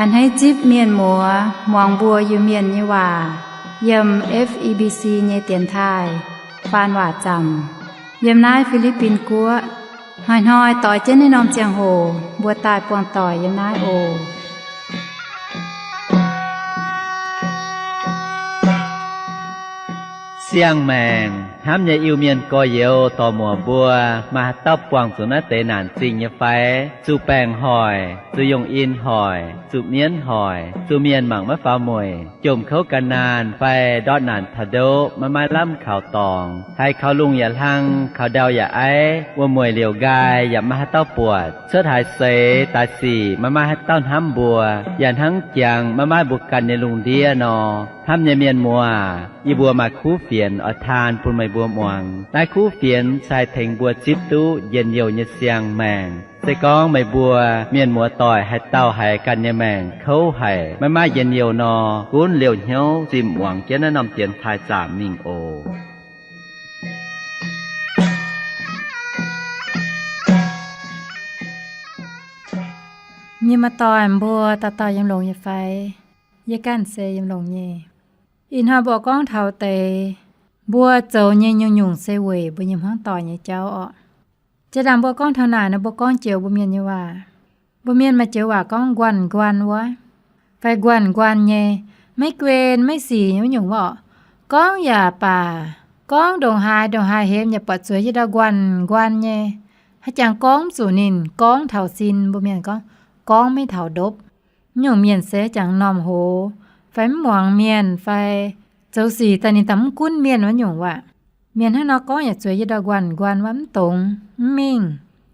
A'hneiv zipv mienh muoz muangx mbuo Iu-Mienh nyei waac yiem F E B C nyei dienx taaih faan waac zaamc yiem naaiv Fi^li^bin Guoqv. Hnoi-hnoi doix jienv naaiv norm ziangh hoc mbuo daaih buangh doic yiem naaiv oc. Siang-maengc hnamv nyei Iu-Mienh gorx-youz dorc-muoc mbuo, maaih haaix dauh buangh zuqc naaiv deix naanc zingh nyei fai? Zuqc baengc hoic, zuqc yungh in hoic, zuqc mienv hoic, zuqc mienh mangc maiv faaux mueic, jomc kouv gan naanh fai ndortv naanc taux ndoqv maiv maaih lamh kaux dorngx, haiz kaux lungh yaac hlang, kaux ndau yaac aiv, wuom-mueic liouc nqaai yaac maiv maaih haaix dauh buatc, cuotv haaix seix daaih sic maiv maaih haaix dauh hnamv mbuo, yaac hnangv jangx maiv maaih mbuo ganh nyei lungh ndiev nor. Hnamv nyei mienh muoz, yie mbuo maaih kuv fienx oix taan bun meih mbuo muangx. Naaiv kuv fienx se haih tengx mbuo zipv duqv njien-youh nyei siang-maengc. Se gorngv meih mbuo mienh muoz doic haaix dauh haiz ganh nyei maengc kouv haic, maiv maaih njien-youh nor, gunv liouh hnyouv zinh muangx jienv naaiv norm dienx taaih zaamc mingh oc. Mienh muoz doic mbuo dauh dauh yiem longx nyei fai? Yie ganh se yiem longx nyei. Ih hnoi mbuo gorngv taux deix mbuo zoux nyei nyungc-nyungc se weic mbuo nyei hmuangv doic nyei jauv orqc. Jiex ndaangc mbuo gorngv taux naaic nor, mbuo gorngv joux mbuo mienh nyei waac. Mbuo mienh maaih joux waac gorngv nquanh-nquanh wuov, fai nquanh-nquanh nyei, maiv guen maiv sic nyei wuov nyungc wuov orqc. Gorngv yaac baac, gorngv ndongc haaix ndongc haaix hemx yaac buatc zueiz yie ndau nquanh-nquanh nyei. Haaix jangx gorngv mv zuqc ninh gorngv taux sin, mbuo mienh gorngv, gorngv maiv taux ndopv. Nyungc mienh se haaix jangx m'normh hoz, fai mv muangx mienh, fai zoux sic daaih ninh daaih mv gunv mienh wuov nyungc waac. Mienh hnangv nor gorngv yaac zueiz yie ndau nquanh-nquanh wuov, mv dongz, mv mingh,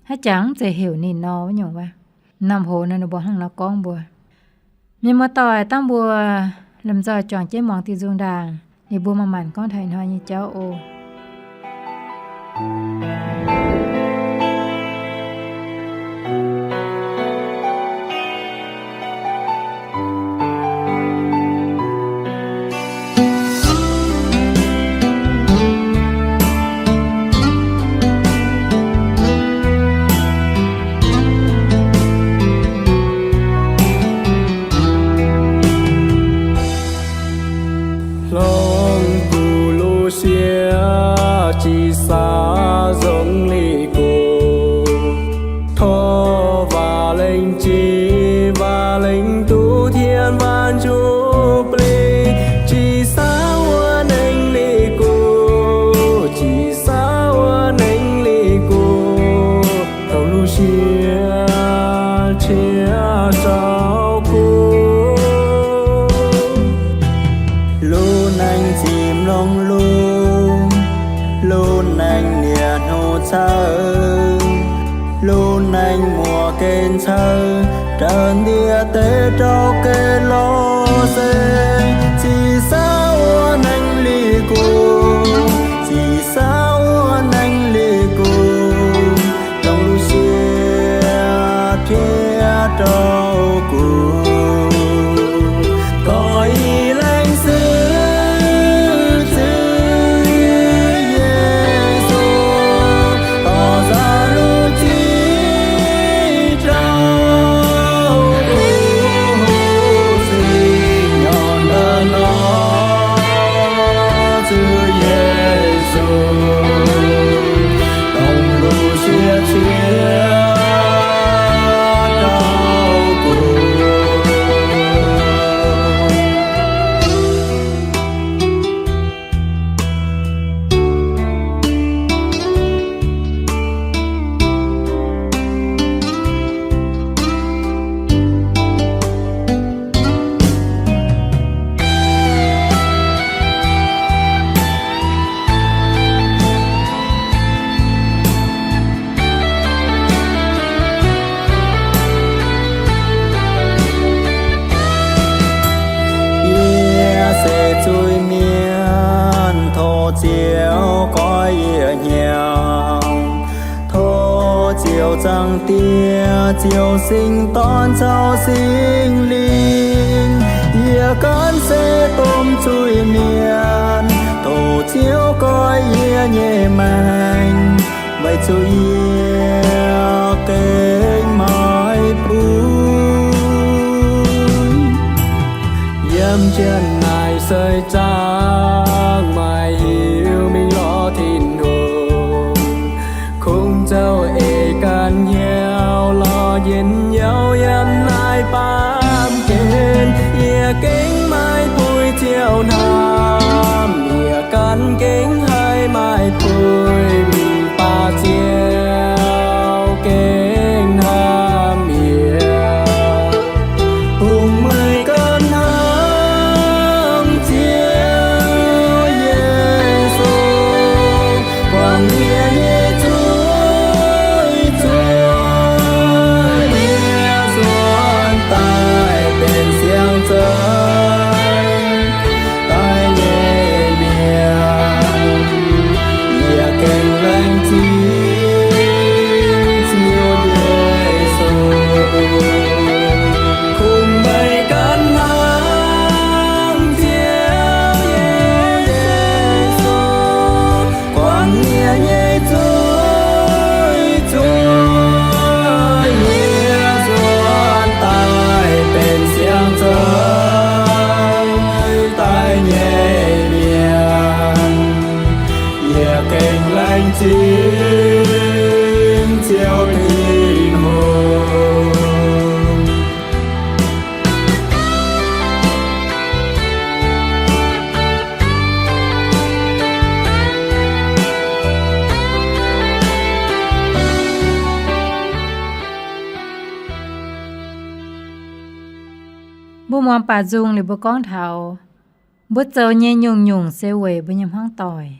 haaix jangx mv zeiz heuc ninh nor wuov nyungc waac. M'normh hoz nor ninh mbuo hnangv nor gorngv mbuo. Mienh muoz-doic, dangh mbuo lomh nzoih juangc jienv muangx diuh nzung ndaangc, liuz mbuo manc-manc gorngv taux ih hnoi nyei jauv oc. Hlongx guv luv siec, jiex saax nzongc lic guv. Tov waac lengc jiex, waac lengc duqv tien waanc njuov blikc, jiex saax wuov nengc lic guv, jiex saax wuov nengc lic guv. Dongh luv siec qiex zaux guv. Luv nengc zimh longx lungh, luv nengc niec hnuv cauv, luv nengc muoz gen cauv, ndau ndie deix ndau gen lorz se, zih saav wuov nengc lic guv, zih saav wuov nengc lic guv, dongh luv siec piev ndau guv. Gorx-youz laengz zingh Ziouv Yesu, dorh nzauh luv zingh ndau guv, zinh nyorx ndau nor Ziouv Yesu, dongh luv siec piev ndau guv. Yie se zuiz-mienh, tov Ziouv goiv yie hnyouv. Tov Ziouv Zaangc Diex, Ziouv Singx Dorn caux Singx Lingh, yie ganh se domh zuiz-mienh, tov Ziouv goiv yie nyei maengc, weic zuqc yie gengh maiv bun. Yiem jienv naaic seix zaangc maaih hiuv mingh lorz Tin-Hungh, kungx zoux eix ganh hnyouv lorz njien-youh yiem naaiv baamh gen. Yie gengh maiv puix ziouc hnamv, yie gan gengh haih maiv puix, mv baac ziouc gengh hnamv yie. Bun meih ganh hnangv Ziouv Yesu, guangc yie nyei zuiz zuov, yie zuotc daaih benx siang-zeix daaih nyei mienh. Yie gengh laengz zingh Ziouv Yesu, kungx meih ganh hnangv Ziouv Yesu, guangc yie nyei zuiz zuov, yie zuotc daaih benx siang-zeix daaih nyei mienh. Yie gengh laengz zingh Ziouv Tin-Hungh. Mbuo muangx baac nzung liuz mbuo gorngv taux mbuo zoux nyei nyungc-nyungc se weic mbuo nyei hmuangv doic.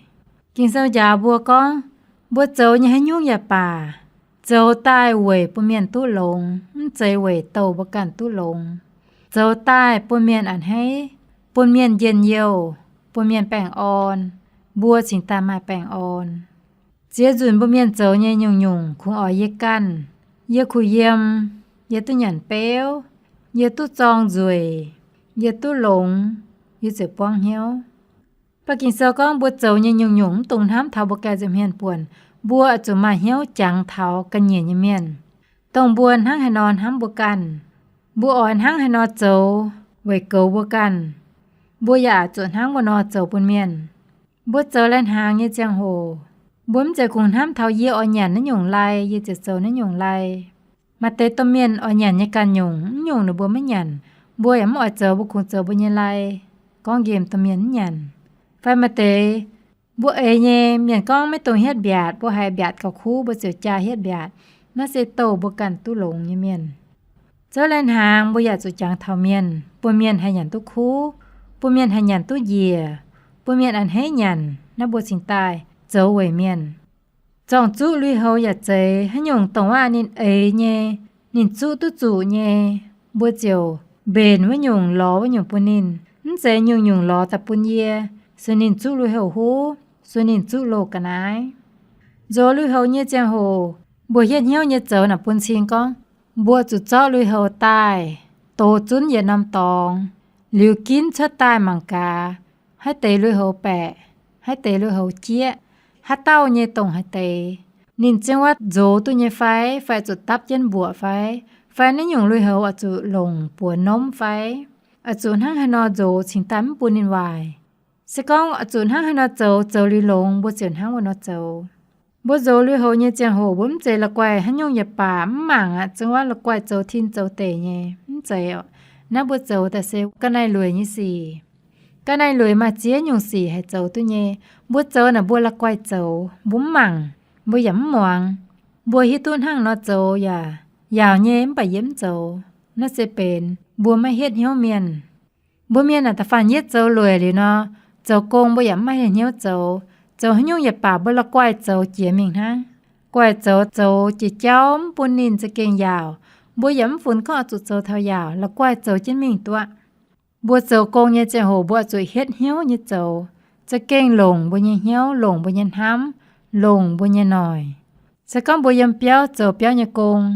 Ging-Sou njaaux mbuo gorngv, mbuo zoux nyei haaix nyungc yaac baac, zoux daaih weic bun mienh duqv longx, mv zeiz weic douh mbuo ganh duqv longx. Zoux daaih bun mienh a'hneiv, bun mienh njien-youh, bun mienh baengh orn, mbuo cingx daaih maaih baengh orn. Ziex nzunc mbuo mienh zoux nyei nyungc-nyungc kungx oix yie ganh, yie kuh yiem, yie duqv nyanc beuv, yie duqv zorng nzueic, yie duqv longx, yie ziouc buangv hnyouv. Mv baac Ging-Sou gorngv mbuo zoux nyei nyungc-nyungc mv dungx hnamv taux mbuo ganh nza'hmien buonc. Mbuo oix zuqc maaih hnyouv jangx taux ga'nyiec nyei mienh, dongh mbuo hnangv haaix nor hnamv mbuo ganh. Mbuo oix hnangv haaix nor zoux weic goux mbuo ganh, mbuo yaac oix zuqc hnangv wuov nor zoux bun mienh. Mbuo zoux lai-hnaangx nyei ziangh hoc, mbuo mv zeiz kungx hnamv taux yie oix nyanc naaiv nyungc lai, yie ziouc zoux naaiv nyungc lai. Maaih deix domh mienh oix nyanc nyei ganh nyungc, mv nyungc ninh mbuo maiv nyanc. Mbuo yaac mv oix zoux, mbuo kungx zoux mbuo nyei lai, gorngv nqemh domh mienh mv nyanc. Fai maaih deix mbuo eix nyei mienh gorngv maiv dungx hietv mbiaatc, mbuo haiz mbiaatc gauh kuv, mbuo ziouc jaa hietv mbiaatc. Naaiv se douh mbuo ganh duqv longx nyei mienh. Zouv lai-hnaangx mbuo yaac zuqc jangx taux mienh, bun mienh haih nyanc duqv kuv, bun mienh haih nyanc duqv njiec, bun mienh a'hneiv nyanc, naaiv mbuo cingx daaih zoux weic mienh. Zorng-zuqv lui-houx yaac zeiz haaix nyungc, dongh wuov ninh eix nyei, ninh zuqv duqv zuqc nyei, mbuo ziouc mbenc wuov nyungc lorz wuov nyungc bun ninh. Mv zeiz nyungc-nyungc lorz daaih bun yie, sueih ninh zuqv lui-houx huv, sueih ninh zuqv loz-ga'naaiv. Nzox lui-houx nyei ziangh hoc, mbuo hietv hnyouv nyei zoux naaic bun cing gorngv, mbuo zuqc zorqv lui-houx daaih, dox zunv yietc norm dorngx, liuz ginv cuotv daaih mangc gaax, haaix deix lui-houx baeqc, haaix deix lui-houx jieqv, haaix dauh nyei dongh haaix deix, ninh ziouc wuov nzox duqv nyei fai, fai zuqc dapv jienv mbuoqc fai, fai naaiv nyungc lui-houx oix zuqc longc buoz nomv fai, oix zuqc hnangv haaix nor nzox cingx daaih mv bun ninh waaic. Se gorngv oix zuqc hnangv haaix nor zoux, zoux liuz longx, mbuo ziouc hnangv wuov nor zoux. Mbuo nzox lui-houx nyei ziangh hoc, mbuo mv zeiz la'guaih haaix nyungc yaac baac mv mangc aqv, ziouc wuov la'guaih zoux tin zoux deic nyei, mv zeiz oc. Naaiv mbuo zoux daaih se ga'naaiv lueic nyei sic. Ga'naaiv lueic maaih ziex nyungc sic haih zoux duqv nyei. Mbuo zoux naaic mbuo la'guaih zoux, mbuo mv mangc, mbuo yaac mv muangx. Mbuo hiuv duqv hnangv nor zoux yaac yaauc nyei, mv baac yie mv zoux. Naaiv se benx mbuo maiv hietv hnyouv mienh. Mbuo mienh naaic da'faanh yietv zoux lueic liuz nor, zoux gong mbuo yaac mv maaih hnyouv zoux. Zoux haaix nyungc yaac baac mbuo la'guaih zoux jiex mingh hnangv. Guaih zoux, zoux jiex jauv mv bun ninh za'gengh yaauc. Mbuo yaac mv funx gorngv oix zuqc zoux taux yaauc, la'guaih zoux jienv mingh duqv. Mbuo zoux gong nyei ziangh hoc mbuo oix zuqc hietv hnyouv nyei zoux, za'gengh longc mbuo nyei hnyouv, longc mbuo nyei hnamv, longc mbuo nyei noic. Se gorngv mbuo yiem biauv zoux biauv nyei gong,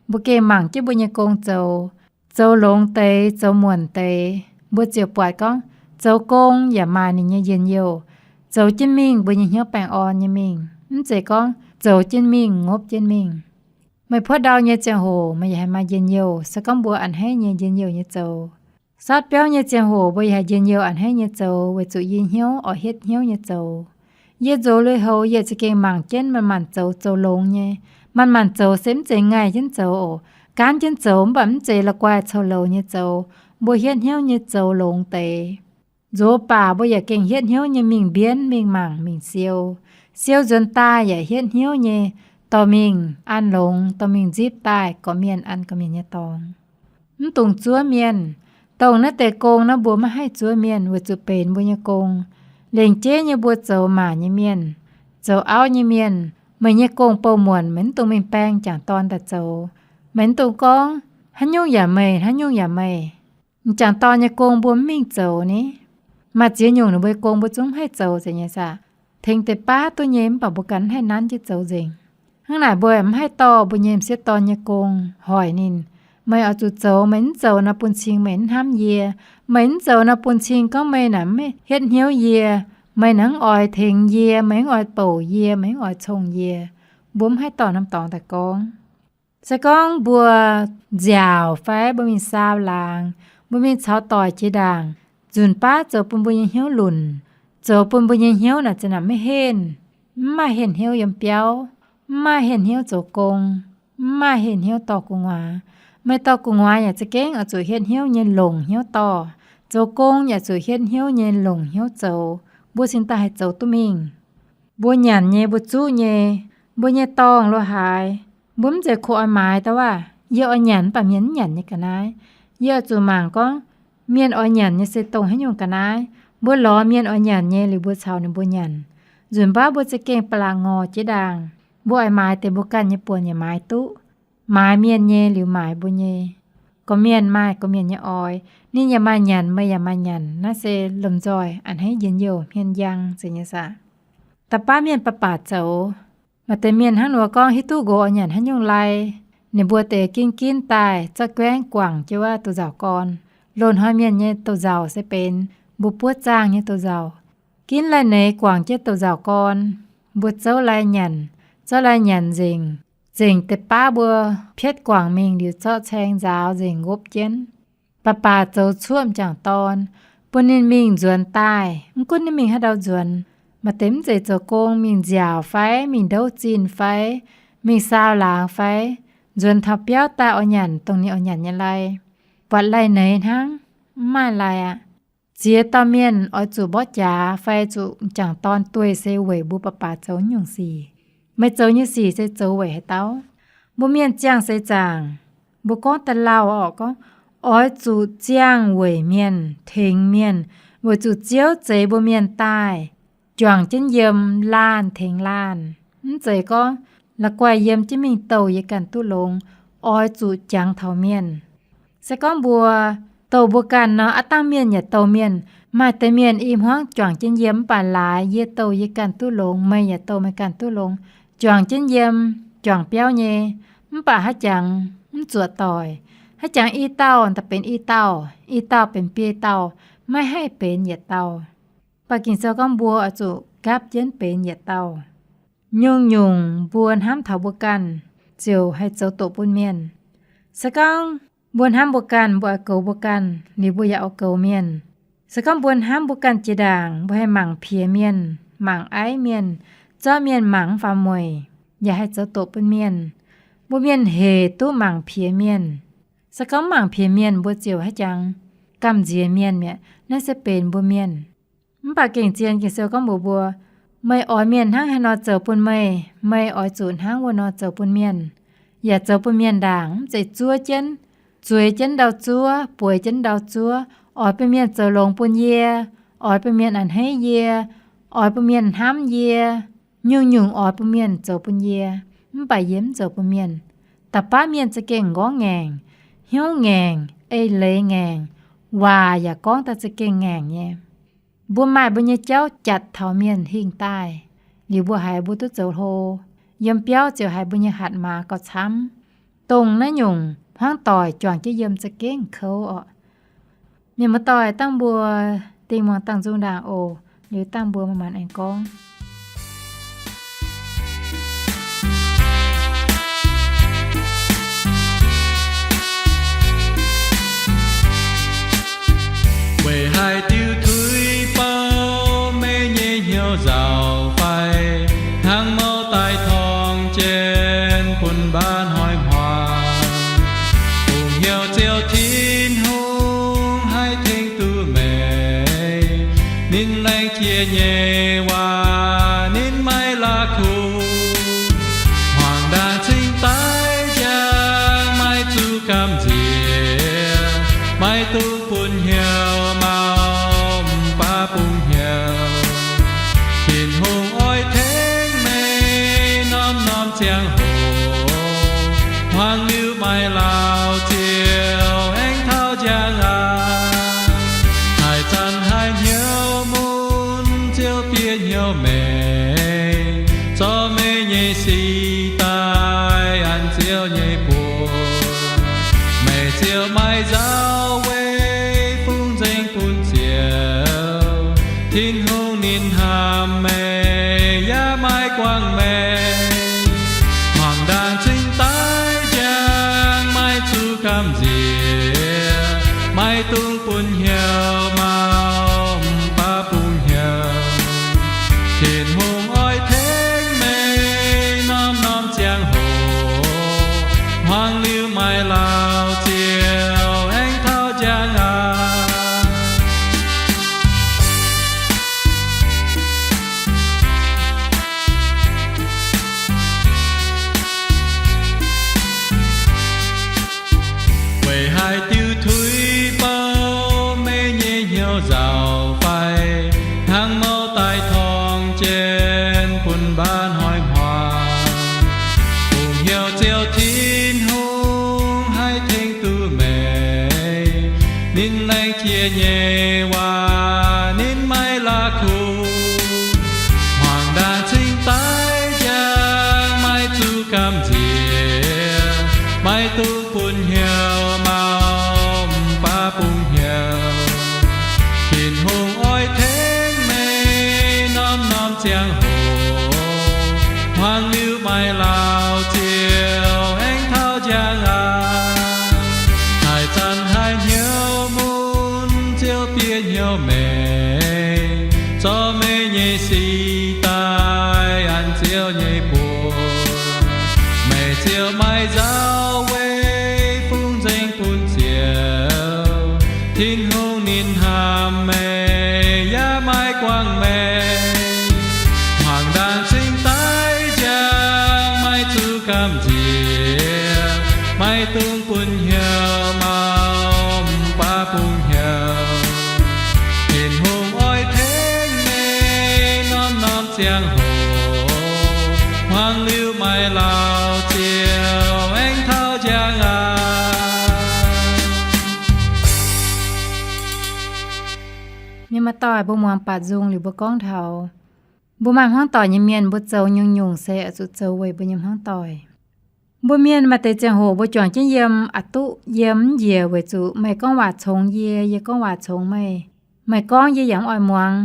mbuo gengh mangc jienv mbuo nyei gong zoux, zoux longx deix, zoux muonc deix, mbuo ziouc buatc gorngv zoux gong yaac maaih ninh nyei njien-youh. Zoux jienv mingh mbuo nyei hnyouv baengh orn nyei mingh, mv zeiz gorngv zoux jienv mingh ngopv jienv mingh. Meih puoqv ndau nyei ziangh hoc meih yaac haih maaih njien-youh, se gorngv mbuo a'hneiv nyei njien-youh nyei zoux. Saatv biauv nyei ziangh hoc mbuo yaac haih njien-youh a'hneiv nyei zoux weic zuqc yie hnyouv oix hietv hnyouv nyei zoux. Yie nzox lui-houx yie za'gengh mangc jienv manc-manc zoux zoux longx nyei. Manc-manc zoux se mv zeiz ngaih jienv zoux oc, gaanv jienv zoux mv baac mv zeiz la'guaih coux-louz nyei zoux. Mbuo hietv hnyouv nyei zoux longx deix. Nzox baac mbuo yaac gengh hietv hnyouv nyei mingh mbienv, mingh mangc, mingh siou. Siou nzuonx daaih yaac hietv hnyouv nyei dorh mingh an longx, dorh mingh nzipv daaih gorqv-mienh an gorqv-mienh nyei dorngx. Mv dungx zuov mienh. Dongh naaiv deix gong naaiv mbuo maiv haih zuov mienh weic zuqc benx mbuo nyei gong. Lengc jeiv nyei mbuo zoux maac nyei mienh, zoux auv nyei mienh, meih nyei gong bouh muonc, meih mv dungx mingh baeng m'jangc dorn daaih zoux. Meih mv dungx gorngv, haaix nyungc yaac meih, haaix nyungc yaac meih. M'jangc dorn nyei gong mbuo mv mingh zoux ni. Maaih ziex nyungc ninh mbuo nyei gong mbuo zungv mv haih zoux zeiz nyei saah. Tengx deix baav duqv nyei mv baac mbuo ganh mv haih nanv jienv zoux nzengc. Hnangv naaic mbuo mv haih dorh mbuo nyei m'sieqv dorn nyei gong hoic ninh, meih oix zuqc zoux, meih mv zoux nor bun cing meih mv hnamv yie. Meih mv zoux nor bun cing gorngv meih naaic mv hietv hnyouv yie, meih naaic mv oix tengx yie, meih mv oix bouc yie, meih mv oix cong yie. Mbuo mv haih dorh norm dorngx daaih gorngv. Se gorngv mbuo nziaauc fai mbuo mingh saau laangz, mbuo mingh caux doic jiex ndaangc, nzunc baav zoux bun mbuo nyei hnyouv lunc, zoux bun mbuo nyei hnyouv naaic za'naaic maiv henh, mv maaih henh hnyouv yiem biauv, mv maaih henh hnyouv zoux gong, mv maaih henh hnyouv dorh gu'nguaaz. Meih dorh gu'nguaaz yaac za'gengh oix zuqc hietv hnyouv nyei longc hnyouv dorh. Zoux gong yaac zuqc hietv hnyouv nyei longc hnyouv zoux, mbuo cingx daaih haih zoux duqv mingh. Mbuo nyanc nyei, mbuo zuqv nyei, mbuo nyei dorngh lo haaix, mbuo mv zeiz kuh oix maaiz daaih waac, yie oix nyanc mv baac mienh mv nyanc nyei ga'naaiv. Yie oix zuqc mangc gorngv mienh oix nyanc nyei se dongh haaix nyungc ga'naaiv. Mbuo lorz mienh oix nyanc nyei liuz mbuo caux ninh mbuo nyanc. Nzunc baav mbuo za'gengh ba'laqc ngorc jiex ndaangc, mbuo oix maaiz deix mbuo ganh nyei buonc yaac maaiz duqv. Maaiz mienh nyei liuz maaiz mbuo nyei. Gorqv-mienh maaih gorqv-mienh nyei oix, ninh yaac maaih nyanc, meih yaac maaih nyanc, naaiv se lomh nzoih a'hneiv njien-youh hmien njang zeiz nyei saah. Da'baav mienh baav baac zoux. Maaih deix mienh hnangv nor gorngv hiuv duqv nqox oix nyanc haaix nyungc lai, ninh mbuo deix ginv ginv daaih zorqv guaengv guangc jienv wuov douz-nzauc gorn. Loz-hnoi mienh nyei douz-nzauc se benx mbuo buov zaangh nyei douz-nzauc. Ginv lai-neix guangc jienv douz-nzauc gorn, mbuo zouv lai nyanc, zouv lai nyanc nzengc, nzengc deix baav mbuo pietv guangc mingh liuz zorqv caeng nzaaux nzengc nqopv jienv. Baac baac zoux cuoqv m'jangc dorn, bun ninh mingh nzuonx daaih. Mv gunv ninh mingh haaix ndau nzuonx, maaih deix mv zeiz zoux gong, mingh nziaauc fai, mingh ndouv zinh fai, mingh saau laangz fai, nzuonx taux biauv daaih oix nyanc dongh ninh oix nyanc nyei lai. Buatc lai-neix hnangv, mv maaih lai aqv. Ziex dauh mienh oix zuqc mborqv jaax fai zuqc m'jangc dorn dueiv se weic mbuo baac baac zoux nyungc sic. Meih zoux nyei sic se zoux weic haaix dauh? Mbuo mienh ziangh seix zaangc, mbuo gorngv daaih lauh orqc, gorngv oix zuqc ziangh weic mienh, tengx mienh, weic zuqc Ziouv zeix mbuo mienh daaih juangc jienv yiem, laanh tengx laanh. Mv zeiz gorngv la'guaih yiem jienv mingh douh yie ganh duqv longx, oix zuqc jangx taux mienh. Se gorngv mbuo douh mbuo ganh nor, aav dangh mienh yaac douh mienh. Maaih deix mienh i hmuangv juangc jienv yiem mv baac laaix yie douh yie ganh duqv longx, meih yaac douh meih ganh duqv longx. Juangc jienv yiem, juangc biauv nyei, mv baac haaix jangx mv zuoqc doic. Haaix jangx i dauh daaih benx i dauh, i dauh benx biei dauh, maiv haih benx yietc dauh. Mv baac Ging-Sou gorngv mbuo oix zuqc gapv jienv benx yietc dauh. Nyungc-nyungc mbuo hnamv taux mbuo ganh, ziouc haih zoux doqc bun mienh. Se gorngv mbuo hnamv mbuo ganh, mbuo oix goux mbuo ganh, liuz mbuo yaac oix goux mienh. Se gorngv mbuo hnamv mbuo ganh jiex ndaangc, mbuo haih mangc piex mienh, mangc aiv mienh, zorqv mienh mangc mv faaux mueic, yaac haih zoux doqc bun mienh. Mbuo mienh hec duqv mangc piex mienh. Se gorngv mangc piex mienh, mbuo ziouc haaix jangx gamh nziex mienh mi'aqv. Naaiv se benx mbuo mienh. Mv baac gengh zien Ging-Sou gorngv mbuox mbuo, meih oix mienh hnangv haaix nor zoux bun meih, meih oix zuqc hnangv wuov nor zoux bun mienh. Yaac zoux bun mienh ndaangc, mv zeiz zuov jienv, zueiz jienv ndau-zuov, bueix jienv ndau-zuov, oix bun mienh zoux longx bun yie, oix bun mienh a'hneiv yie, oix bun mienh hnamv yie, nyungc-nyungc oix bun mienh zoux bun yie, mv baac yie mv zoux bun mienh. Da'baav mienh za'gengh nqorngv ngaengc, hnyouv ngaengc, eix leiz ngaengc, waac yaac gorngv daaih za'gengh ngaengc nyei. Mbuo maaih mbuo nyei jauv jatc taux mienh hingh daaih, liuz mbuo haiz mbuo duqv zoux hlo, yiem biauv ziouc haiz mbuo nyei hatc maaz gauh camv. Dongh naaiv nyungc hmuangv doic juangc jienv yiem za'gengh kouv orqc. Mienh muoz-doic, dangh mbuo dingh muangx dangh nzung ndaangc oc. Liuz dangh mbuo manc-manc aengx gorngv. Weic haaix diuc tuix bou meih nyei hnyouv nzauc fai, hnangv mouv daaih torngv jienv bun mbaav hnoi hmuangx? Bungx hnyouv Ziouv Tin-Hungh haih tengx duqv meih. Ninh laengz jiex nyei waac ninh maiv la'kuqv. Hmuangx ndaangc cingx daaih njang, maiv zuqc gamh nziex. Maiv dungx bun hnyouv mau, mv baac bungx hnyouv. Tin-Hungh oix tengx meih norm-norm ziangh hoc. Hmuangx liuz maaih laauh Ziouv aengx taux njang aqv. Haaix zanc haiz hnyouv mun, Ziouv bieqc hnyouv meih, zorqv meih nyei sic daaih an Ziouv nyei buoz. Meih ziouc maaih nzauh weic fungx nzengc bun Ziouv. Tin-Hungh ninh hnamv meih yaac maiv guangc meih. Hmuangx ndaangc cingx daaih njang, maiv zuqc gamh nziex. Maiv dungx bun hnyouv mau, mv baac bungx hnyouv. Tin-Hungh oix tengx meih norm-norm ziangh hoc. Hmuangx liuz maaih laauh Ziouv aengx taux njang aqv. Weic haaix diuc tuix bou meih nyei hnyouv nzauc fai, hnangv mouv daaih torngv jienv bun mbaav hnoi hmuangx? Bungx hnyouv Ziouv Tin-Hungh haih tengx duqv meih. Ninh laengz jiex nyei waac ninh maiv la'kuqv. Hmuangx ndaangc cingx daaih njang, maiv zuqc gamh nziex. Maiv dungx bun hnyouv mau, mv baac bungx hnyouv. Tin-Hungh oix tengx meih norm-norm ziangh hoc. Hmuangx liuz maaih laauh Ziouv aengx taux njang aqv. Haaix zanc haiz hnyouv mun, Ziouv bieqc hnyouv meih, zorqv meih nyei sic daaih an Ziouv nyei buoz. Meih ziouc maaih nzauh weic fungx nzengc bun Ziouv. Tin-Hungh ninh hnamv meih yaac maiv guangc meih. Hmuangx ndaangc cingx daaih njang, maiv zuqc gamh nziex. Maiv dungx bun hnyouv mau, mv baac bungx hnyouv. Tin-Hungh oix tengx meih norm-norm ziangh hoc. Hmuangx liuz maaih laauh Ziouv aengx taux njang aqv. Mienh muoz-doic, mbuo muangx baac nzung liuz mbuo gorngv taux, mbuo maaih hmuangv doic nyei mienh, mbuo zoux nyungc-nyungc se oix zuqc zoux weic mbuo nyei hmuangv doic. Mbuo mienh maaih deix ziangh hoc mbuo juangc jienv yiem aqc duqv yiem mv njiec weic zuqc meih gorngv waac congx yie, yie gorngv waac congx meih. Meih gorngv yie yaac mv oix muangx,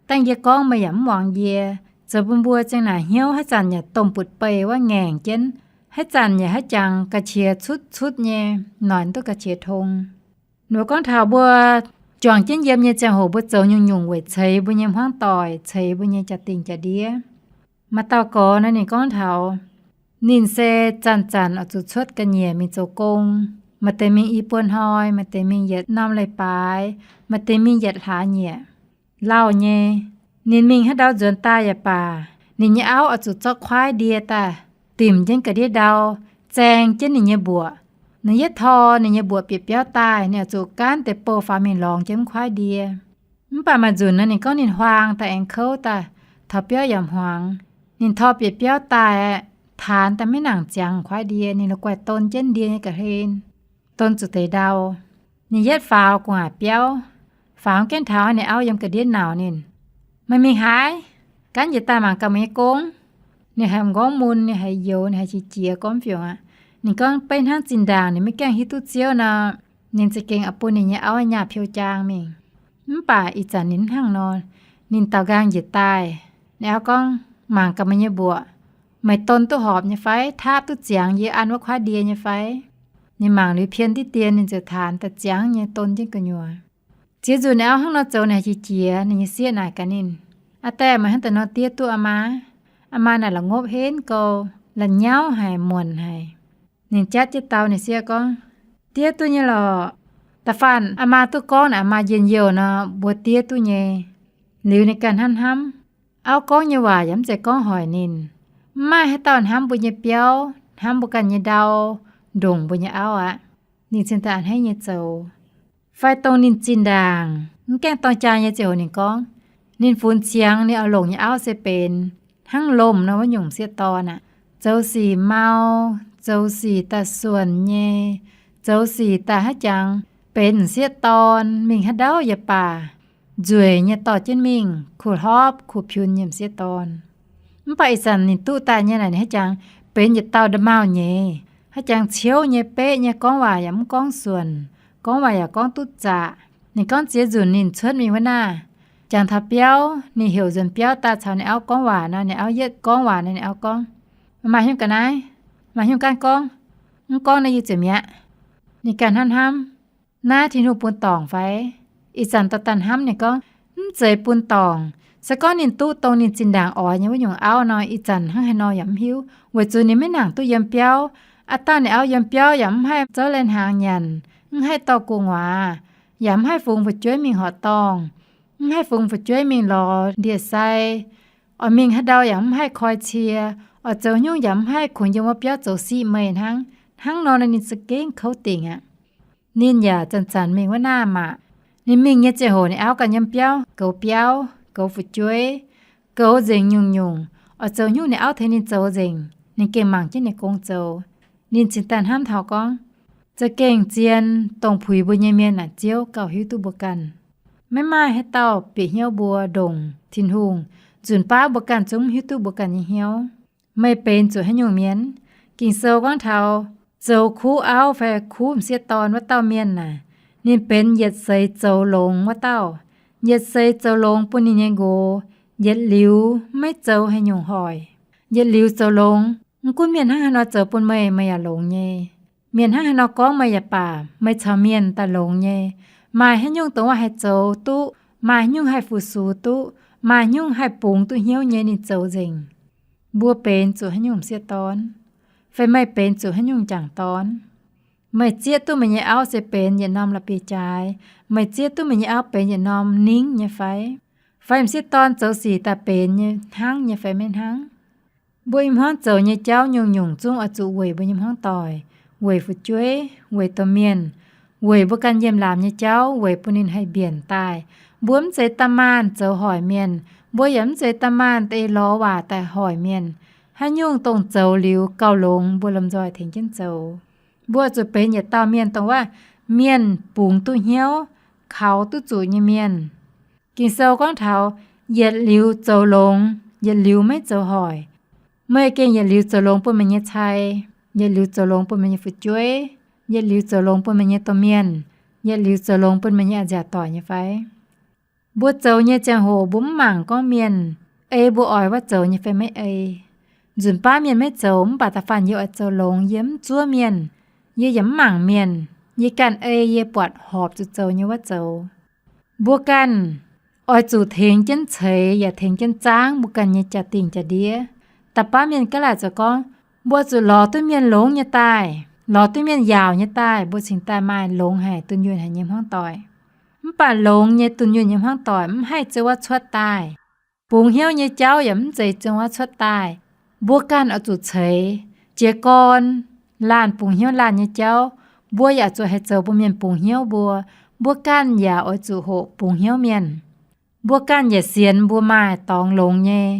dangh yie gorngv meih yaac mv muangx yie. Zoux bun mbuo zingh naaic hnyouv haaix zanc yaac domh buatc beih wuov ngaengc jienv, haaix zanc yaac haaix jangx ga'qiex cutv-cutv nyei, noic duqv ga'qiex tong. Ninh mbuo gorngv taux mbuo juangc jienv yiem nyei ziangh hoc mbuo zoux nyungc-nyungc weic ceix mbuo nyei hmuangv doic, ceix mbuo nyei jaa-dingh jaa-ndiev. Maaih dauh gorx nor ninh gorngv taux, ninh se zanc-zanc oix zuqc cuotv ga'nyiec mingh zoux gong. Maaih deix mingh i buo hnoi, maaih deix mingh yietc norm leiz-baaix, maaih deix mingh yietc hlaax nyieqc. Lauh nyei, ninh mingh haaix ndau nzuonx daaih yaac baac, ninh nyei auv oix zuqc zorqv kuaaiv ndie daaih, dimc jienv ga'ndiev ndau, zaeng jienv ninh nyei mbuoqc. Ninh yietv tor ninh nyei mbuoqc bieqc biauv daaih, ninh oix zuqc gaanv deix bouh faaux mingh lorngx jienv mv kuaaiv ndie. Mv baac maaih nzunc nor ninh gorngv ninh huaang daaih aengx kouv daaih, taux biauv yaac hmuangx. Ninh tor bieqc biauv daaih aeqv, taanx daaih maiv nangc ziangx kuaaiv ndie, ninh la'guaih don jienv ndie nyei ga'hlen, don zuqc deix ndau. Ninh yietv faaux gu'nguaaic biauv, faaux gengh taux ninh auv yiem ga'ndiev nauc ninh, meih mingh haaix? Gaanv njiec daaih mangc gaax meih nyei gong. Ninh haiz m'nqorngv mun, ninh haiz youx, ninh haiz qiex jiez gormx fiungc aqv. Ninh gorngv, beiv hnangv zinh ndaangc ninh maiv gaengh hiuv duqv Ziouv nor, ninh za'gengh oix bun ninh nyei auv nyaah piou jaang mingh. Mv baac ih zanc ninh mv hnangv nor. Ninh daaux nqaang njiec daaih, ninh auv gorngv, mangc gaax meih nyei mbuoqc, meih don duqv horpc nyei fai, taapv duqv ziangx yie an wuov kuaaiv ndie nyei fai? Ninh mangc liuz pien diqv dien, ninh ziouc taanx daaih ziangx nyei don jienv gu'nyuoz. Ziex nzunc ninh auv hnangv nor zoux ninh haih qiex jiez, ninh nyei sieqv naaic gaax ninh, Aa die, meih hnangv daaih nor diev duqv aa maa? Aa maa naaic la'ngopv henv gou, la'nyauv haic, muonc haic. Ninh jatv jienv dau ninh sieqv gorngv, Diev duqv nyei lorqc. Da'faanh aa maa duqv gorngv naaic, aa maa njien-youh nor mbuo diev duqv nyei. Liuz ninh ganh hnamv hnamv, auv gorngv nyei waac yaac mv zeiz gorngv hoic ninh. Mv maaih haaix dauh hnamv mbuo nyei biauv, hnamv mbuo ganh nyei ndau, ndongc mbuo nyei auv aqv. Ninh cingx daaih a'hneiv nyei zoux. Fai dongh ninh zinh ndaangc mv gaengh dorng jaa nyei ziangh hoc ninh gorngv, ninh funx ciangx ninh oix longc nyei auv se benx hnangv lomh nor wuov nyungc m'sieqv dorn aqv. Zoux sic mau, zoux sic daaih suonc nyei, zoux sic daaih haaix jangx benx m'sieqv dorn, mingh haaix ndau yaac baac nzueic nyei dorh jienv mingh, kuh hlopv kuh piunx nyei m'sieqv dorn. Mv baac ih zanc ninh duqv daaih nyei naaic, ninh haaix jangx benx yietc dauh nda'maauh nyeiz, haaix jangx ciouv nyei, beqv nyei, gorngv waac yaac mv gorngv suonc, gorngv waac yaac gorngv duqv zaqc. Ninh gorngv ziex nzunc ninh cuotv mingh wuov naaiv, jangx taux biauv, ninh heuc nzuonx biauv daaih caux ninh auv gorngv waac nor, ninh auv yietv gorngv waac nor, ninh auv gorngv, Maaih haaix nyungc ga'naaiv? Maaih haaix nyungc ganh gorngv? Mv gorngv naaiv yie ziouc mi'aqv. Ninh ganh hnamv hnamv, Naaiv Tin-Hungh bun dorngc fai? Ih zanc dorh daaih hnamv ninh gorngv, mv zeiz bun dorngc. Se gorngv ninh duqv dongh ninh zinh ndaangc oix nyei wuov nyungc auv nor, ih zanc hnangv haaix nor yaac mv hiuv, weic zuqc ninh maiv nangc duqv yiem biauv. Aa dauh ninh auv yiem biauv yaac mv haih zouv lai-hnaangx nyanc, mv haih dorh gu'nguaaz, yaac mv haih fungx fu'jueiv mingh horqc dorngh, mv haih fungx fu'jueiv mingh lorz ndie-sai, oix mingh haaix ndau yaac mv haih koi cie, oix zoux nyungc yaac mv haih, kungx yiem wuov biauv zoux siqv meih hnangv. Hnangv nor ninh za'gengh kouv dingc aqv. Ninh yaac zanc-zanc mingh wuov naaiv maah. Ninh mingh nyei ziangh hoc ninh auv ganh yiem biauv goux biauv, goux fu'jueiv, goux nzengc nyungc-nyungc, oix zoux nyungc ninh auv tengx ninh zoux nzengc. Ninh gengh mangc jienv ninh gong zoux. Ninh cingx daaih hnamv taux gorngv, za'gengh zien dongh puix mbuo nyei mienh naaic, Ziouv gauh hiuv duqv mbuo ganh. Maiv maaih haaix dauh bieqc hnyouv mbuo ndongc Tin-Hungh. Nzunc baav mbuo ganh zungv mv hiuv duqv mbuo ganh nyei hnyouv. Meih benx zuqc haaix nyungc mienh? Ging-Sou gorngv taux zoux kuv auv fai kuv m'sieqv dorn wuov dauh mienh naaic, ninh benx yietc seix zoux longx wuov dauh. Yietc seix zoux longx bun ninh nyei nqox, yietc liuz maiv zoux haaix nyungc hoic. Yietc liuz zoux longx, mv gunv mienh hnangv haaix nor zoux bun meih, meih yaac longx nyei. Mienh hnangv haaix nor gorngv meih yaac baac, meih caux mienh daaih longx nyei. Maaih haaix nyungc dongh wuov haih zoux duqv, maaih haaix nyungc haih fu-sux duqv, maaih haaix nyungc haih bungx duqv hnyouv nyei ninh zoux nzengc. Mbuo benx zuqc haaix nyungc m'sieqv dorn? Fai meih benx zuqc haaix nyungc jangc dorn? Meih zieqv duqv meih nyei auv se benx yietc norm la'bieiv-jaaix? Meih zieqv duqv meih nyei auv benx yietc norm ningv nyei fai? Fai m'sieqv dorn zoux sic daaih benx nyei hnangv nyei fai maiv hnangv? Mbuo nyei hmuangv zoux nyei jauv nyungc-nyungc zungv oix zuqc weic mbuo nyei hmuangv doic, weic fu'jueiv, weic domh mienh, weic mbuo ganh yiem laamc nyei jauv, weic bun ninh haih mbienc daaih. Mbuo mv zeiz da'maanh zoux hoic mienh. Mbuo yaac mv zeiz da'maanh deix lorz waac daaih hoic mienh. Haaix nyungc dongh zoux liuz gauh longx, mbuo lomh nzoih tengx jienv zoux. Mbuo zuqc benx yietc dauh mienh dongh wuov mienh bungx duqv hnyouv, kaux duqv zuqc nyei mienh. Ging-Sou gorngv taux yietc liuz zoux longx, yietc liuz maiv zoux hoic. Meih gengh yietc liuz zoux longx bun meih nyei cai, yietc liuz zoux longx bun meih nyei fu'jueiv, yietc liuz zoux longx bun meih nyei domh mienh, yietc liuz zoux longx bun meih nyei a'nziaauc doic nyei fai? Mbuo zoux nyei ziangh hoc mbuo mv mangc gorngv mienh ei mbuo oix wuov zoux nyei fai maiv ei. Nzunc baav mienh maiv zoux, mv baac da'faanh yie oix zoux longx, yie mv zuov mienh, yie yaac mv mangc mienh, yie ganh ei yie buatc horpc zuqc zoux nyei wuov zoux. Mbuo ganh oix zuqc tengx jienv ceix yaac tengx jienv zaangv mbuo ganh nyei jaa-dingh jaa-ndiev. Da'baav mienh gaav laaic zoux gorngv, mbuo zuqc lorz duqv mienh longx nyei daaih, lorz duqv mienh yaauc nyei daaih, mbuo cingx daaih maaih longx haic, dunh yunh haic nyei hmuangv doic. Mv baac longx nyei dunh yunh nyei hmuangv doic mv haih ziouc wuov cuotv daaih. Bungx hnyouv nyei jauv yaac mv zeiz ziouc wuov cuotv daaih. Mbuo ganh oix zuqc ceix. Jiez gorn laanh bungx hnyouv laanh nyei jauv, mbuo yaac zuqc haih zoux bun mienh bungx hnyouv mbuo. Mbuo ganh yaac oix zuqc hoqc bungx hnyouv mienh. Mbuo ganh yaac sienx mbuo maaih dorngx longx nyei.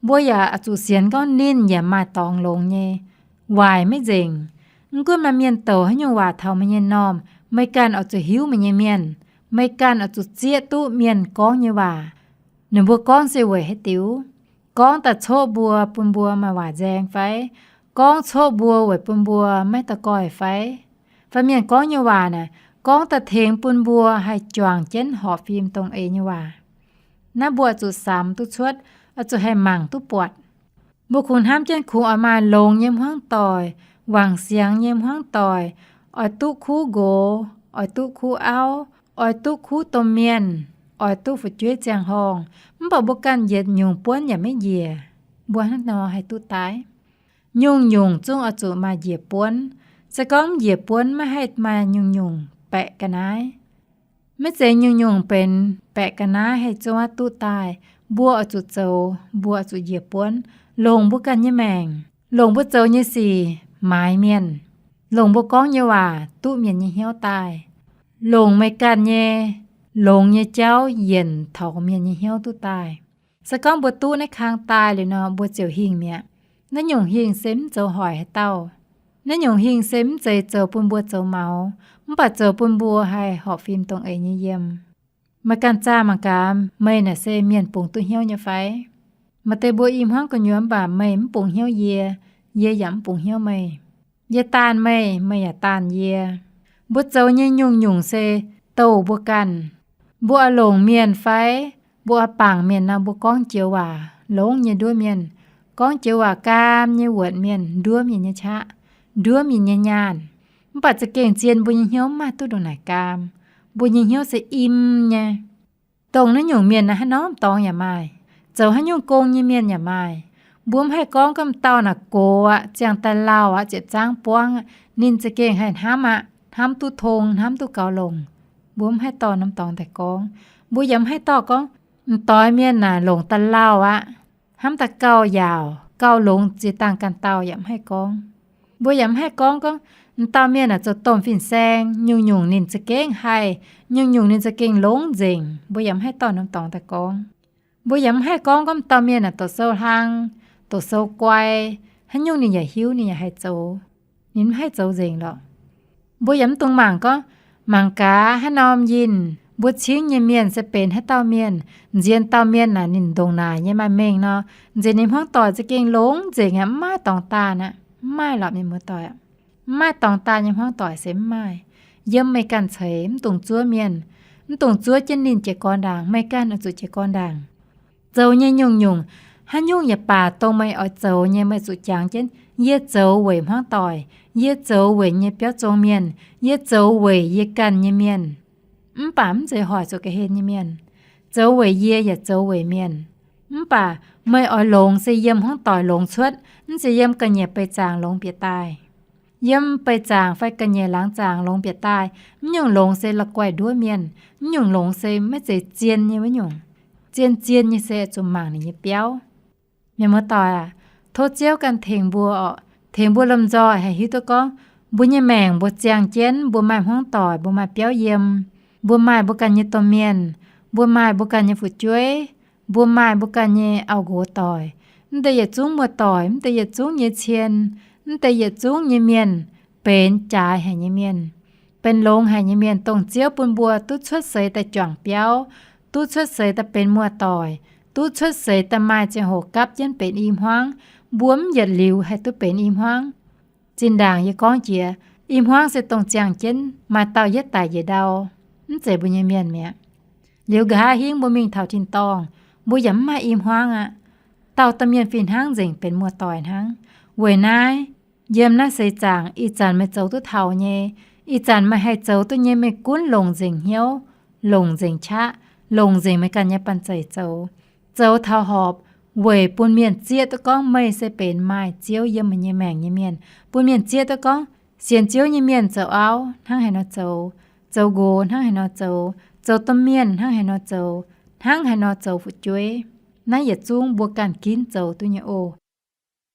Mbuo yaac zuqc sienx gorngv ninh yaac maaih dorngx longx nyei, waaic maiv nzengc. Mv gunv maaih mienh douc haaix nyungc waac taux meih nyei m'normh, meih ganh oix zuqc hiuv meih nyei mienh. Meih ganh oix zuqc zieqv duqv mienh gorngv nyei waac. Ninh mbuo gorngv se weic haaix diuc? Gorngv daaih coqv mbuo, bun mbuo maaih waac nzaeng fai? Gorngv coqv mbuo weic bun mbuo maiv daux goih fai? Fai mienh gorngv nyei waac naaic, gorngv daaih tengx bun mbuo haih juangc jienv horpc fim dongh eix nyei waac? Naaiv mbuo oix zuqc samx duqv cuotv, oix zuqc haih mangc duqv buatc. Mbuo kungx hnamv jienv kungx oix maaih longx nyei hmuangv doic, wangc siangx nyei hmuangv doic, oix duqv kuv nqox, oix duqv kuv auv, oix duqv kuv domh mienh, oix duqv fu'jueiv ziangh horngh, mv baac mbuo ganh yietc nyungc buonv yaac maiv njiec, mbuo hnangv nor haih duqv daaih? Nyungc-nyungc zungv oix zuqc maaih njiec buonv. Se gorngv njiec buonv maiv haih maaih nyungc-nyungc baeqc ga'naaiv. Maiv zeiz nyungc-nyungc benx baeqc ga'naaiv haih zungv duqv daaih. Mbuo oix zuqc zoux, mbuo oix zuqc njiec buonv, longc mbuo ganh nyei maengc, longc mbuo zoux nyei sic maaiz mienh, longc mbuo gorngv nyei waac duqv mienh nyei hnyouv daaih, longc meih ganh nyei longx nyei jauv yienc taux mienh nyei hnyouv duqv daaih. Se gorngv mbuo duqv naaiv kang daaih liuz nor, mbuo ziouc hingh mi'aqv. Naaiv nyungc hingh se mv zoux hoic haaix dauh. Naaiv nyungc hingh se mv zeiz zoux bun mbuo zoux maux, mv baac zoux bun mbuo haih horpc fim dongh eix nyei yiem. Meih ganh zaah mangc gaax, meih naaic se mienh bungx duqv hnyouv nyei fai? Maaih deix mbuo i hmuangv gu'nyuoz mv baac meih mv bungx hnyouv yie, yie yaac mv bungx hnyouv meih. Yie daanh meih, meih yaac daanh yie. Mbuo zoux nyei nyungc-nyungc se douh mbuo ganh. Mbuo oix longc mienh fai mbuo oix bangc mienh nor, mbuo gorngv joux waac longx nyei nduov mienh, gorngv joux waac gaam nyei wuotc mienh, nduov mienh nyei qaqv, nduov mienh nyei nyaanh. Mv baac za'gengh zien mbuo nyei hnyouv mv maaih duqv ndongc naaic gaam. Mbuo nyei hnyouv se im nyei. Dongh naaiv nyungc mienh naaiv haaix norm dorngx yaac maaih, zoux haaix nyungc gong nyei mienh yaac maaih. Mbuo mv haih gorngv gorngv m'dauh naaic gox aqv, ziangh daaih lauh aqv, ziepc zaangv buangv aqv, ninh za'gengh haih hnamv aqv, hnamv duqv tong, hnamv duqv gaux longc. Mbuo mv haih dorh norm dorngx daaih gorngv. Mbuo yaac mv haih dorh gorngv, m'doix mienh naaic longc daaih lauh aqv, hnamv daaih gauh yaauc, gauh longx ziex dangh ganh dauh, yaac mv haih gorngv. Mbuo yaac mv haih gorngv gorngv, m'dauh mienh naaic zoux domh fin-saeng, nyungc-nyungc ninh za'gengh haih, nyungc-nyungc ninh za'gengh longx nzengc. Mbuo yaac mv haih dorh norm dorngx daaih gorngv. Mbuo yaac mv haih gorngv gorngv m'dauh mienh naaic doqc sou hlang, doqc sou guai, haaix nyungc ninh yaac hiuv, ninh yaac haih zoux. Ninh mv haih zoux nzengc lorqc. Mbuo yaac mv dungx mangc gorngv, mangc gaax haaix norm yinh mbuo cingv nyei mienh se benx haaix dauh mienh, nziex dauh mienh naaic ninh ndongc naaic nyei maaih mengh nor, nziex ninh hmuangv doic za'gengh longx nzengc aqv, mv maaih dorngx daanh aqv. Mv maaih lorqc, mienh muoz-doic aqv. Mv maaih dorngx daanh nyei hmuangv doic se mv maaih. Yiem meih ganh ceix, mv dungx zuov mienh, mv dungx zuov jienv ninh jiez gorn ndaangc, meih ganh oix zuqc jiez gorn ndaangc. Zoux nyei nyungc-nyungc, haaix nyungc yaac baac dongh meih oix zoux nyei, meih zuqc jangx jienv, yie zoux weic hmuangv doic, yie zoux weic nyei biauv zong mienh, yie zoux weic yie ganh nyei mienh. Mv baac mv zeiz hoic zuqc ga'hlen nyei mienh. Zoux weic yie yaac zoux weic mienh. Mv baac meih oix longx se yiem hmuangv doic longx cuotv, mv zeiz yiem ga'nyiec beih zaangc longx bieqc daaih. Yiem beih zaangc fai ga'nyiec laangz zaangc longx bieqc daaih, mv nyungc longx se la'guaih nduov mienh, mv nyungc longx se maiv zeiz zien nyei wuov nyungc. Zien-zien nyei se zuqc mangc ninh nyei biauv. Mienh muoz-doic aac, tov Ziouv ganh tengx mbuo orqc, tengx mbuo lomh nzoih haih hiuv duqv gorngv, mbuo nyei maengc mbuo ziangh jienv, mbuo maaih hmuangv doic, mbuo maaih biauv yiem, mbuo maaih mbuo ganh nyei domh mienh, mbuo maaih mbuo ganh nyei fu'jueiv, mbuo maaih mbuo ganh nyei auv-nqox doic, mv deix yietc zungv muoz-doic, mv deix yietc zungv nyei cien, mv deix yietc zungv nyei mienh, benx jaaix haic nyei mienh, benx longx haic nyei mienh, dongh Ziouv bun mbuo duqv cuotv seix daaih juangc biauv, duqv cuotv seix daaih benx muoz-doic, duqv cuotv seix daaih maaih ziangh hoc gapv jienv benx i hmuangv. Mbuo mv yietc liuz haih duqv benx i hmuangv. Zinh ndaangc yie gorngv jiex, i hmuangv se dongh ziangh jienv maaih dauh yietv daic njiec ndau, mv zeiz mbuo nyei mienh mi'aqv. Liuz nqa'haav hingv mbuo mingh taux tin-dorngh, mbuo yaac mv maaih i hmuangv aqv. Dauh dauh mienh fih hnangv nzengc benx muoz-doic hnangv. Weic naaiv, yiem naaiv seix zaangc ih zanc meih zoux duqv taux nyei, ih zanc meih haih zoux duqv nyei, meih gunv longc nzengc hnyouv, longc nzengc qaqv, longc nzengc meih ganh nyei banh zeic zoux. Zoux taux horpc weic bun mienh zieqv duqv gorngv meih se benx maaih Ziouv yiem meih nyei maengc nyei mienh, bun mienh zieqv duqv gorngv sienx Ziouv nyei mienh zoux auv hnangv haaix nor zoux, zoux nqox hnangv haaix nor zoux, zoux domh mienh hnangv haaix nor zoux, hnangv haaix nor zoux fu'jueiv. Naaiv yietc zungv mbuo ganh ginv zoux duqv nyei oc.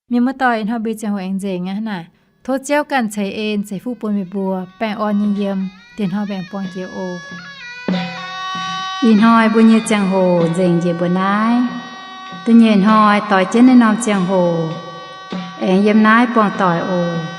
Mienh muoz-doic, ih hnoi mbuo nyei ziangh hoc aengx nzengc aqv hnangv naaic. Tov Ziouv ganh ceix en ceix fuqv bun meih mbuo baengh orn nyei yiem. Dieh hnoi mbuo aengx buangh jiex oc. Ih hnoi mbuo nyei ziangh hoc nzengc njiec mbuo naaiv. Da'nyeic hnoi doix jienv naaiv norm ziangh hoc aengx yiem naaiv buangh doic oc.